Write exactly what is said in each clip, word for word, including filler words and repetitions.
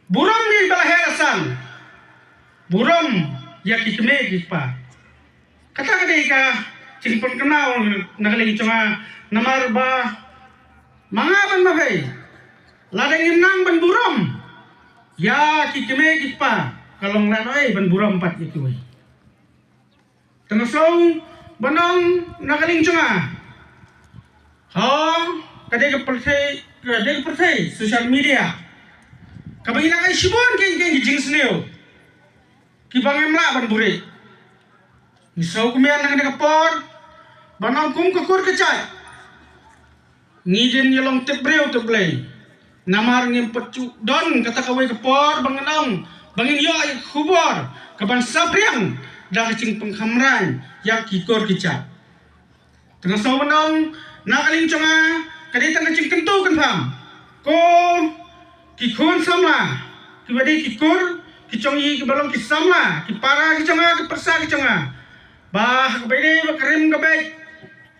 Burom ïa kiba la heh la san. Burom ïa ki kmie ki kpa. Kata ka dei ka jingpynkynmaw na ka liang jong nga, namar ba ma nga bad ma phi, lada ngim nang ban burom ïa ki kmie ki kpa, ka long lehnohei ban burom pat ïa kiwei. Te nga sngew ban ong na ka liang jong nga, ha, ka dei ka pyrthei, ka dei ka pyrthei social media kaba ngi nang ai shibun ki, ki, ki jingsniew kiba ngim lah ban buhrieh. Ngi sngew kumne na kane ka por ban ong kum ka kur ka jait, ngi dei ban ïalong tip briew tip Blei. Namar ngim pat ju don kata kawei ka por ba ngin ong, ba ngin ïoh ïa ka khubor kaban saphriang da ka jingpynkhamraiñ ïa ki kur ki jait. Te nga sngew ban ong na ka liang jong nga, ka dei tang ka jingkyntu kynpham. Ko ki khun samla, kiba dei ki kur ki jong ngi, kiba long ki samla, ki para ki jong nga, ki pyrsa ki jong nga, ba ha kaba ïadei bad ka rim ka beit,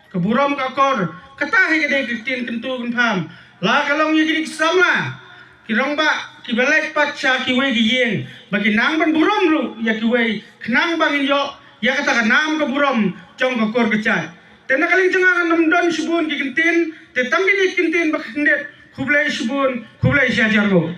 ka burom ka akor, kata hi ka dei ka ktien kyntu kynpham. La ka long ïa kine ki samla, ki rangbah kiba leit pat sha kiwei ki ïing, ba kin nang ban burom ruh ïa kiwei, khnang ba ngin ïoh ïa kata ka nam ka burom jong ka kur ka jait. Te na ka liang jong nga, ngam don shibun ki kyntien, te tang kine ki kyntien ba khyndiat. Khublei shibun, khublei shihajar nguh.